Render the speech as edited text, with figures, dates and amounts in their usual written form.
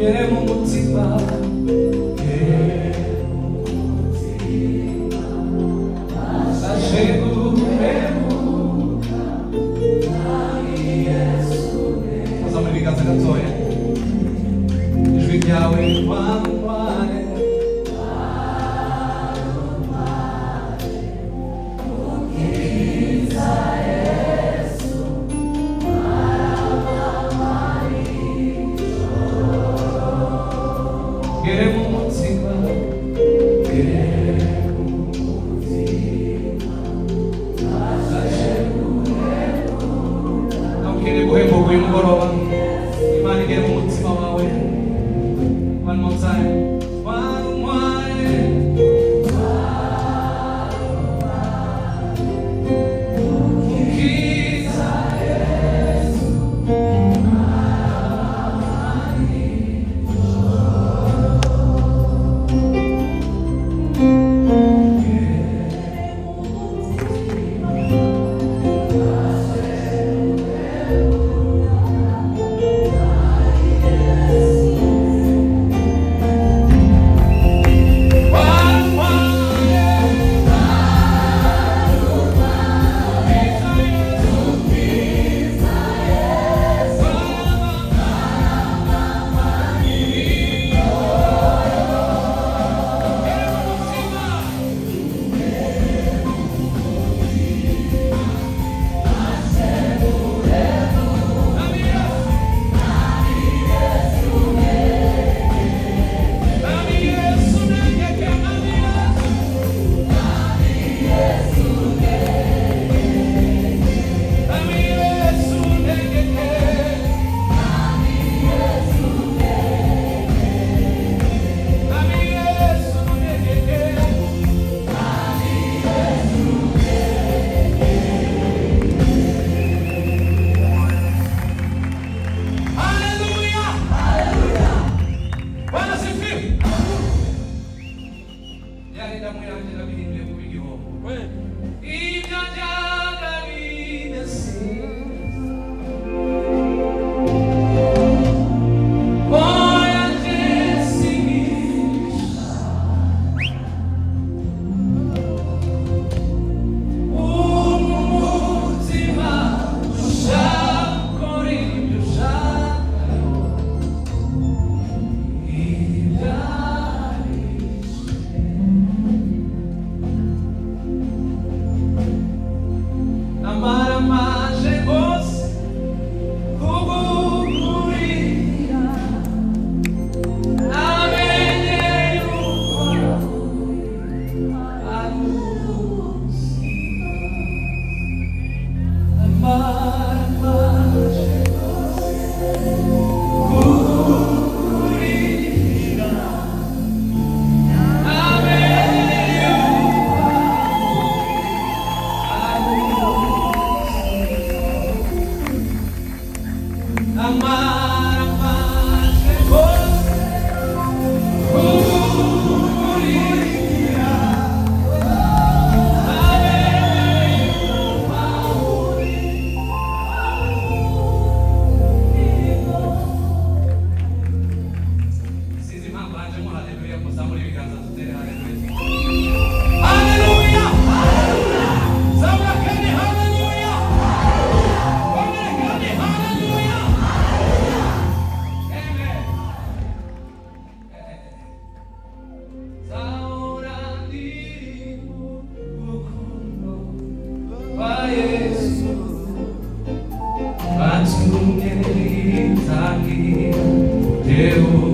Gere mu mutima, gere mu mutima, Sache guhemuka. Tazamura ibiganza gatoya. Ijwi ryawe wantware. Gere mu mutima, gere mu mutima, Sache guhemuka. Nawe ukeneye guhembuka uyu mugoroba, Imana igere mu mutima wawe. One more time. Wantware. Mukiza. Haleluya! Bwana sifiwe. Yari ndamwirangira bihinduye kuba igihombo. Ibyo njyaga bidasize. Oya nje sinisha. Umutima ushaka ibyo ushaka. Namaramaje rwose kugukurira, namenye yuko ari ubuzima. Namaramaje rwose kugukurira, namenye yuko ari Namaramaje rwose kugukurira, namenye yuko Sinzi impamvu hajemo haleluya, muzamure ibiganza tutere haleluya. Haleluya! Zamura kandi haleluya! Ongera kandi haleluya! Amen. Nzahora ndirimba urukundo rwa Yesu watumye nitangira. Jewe.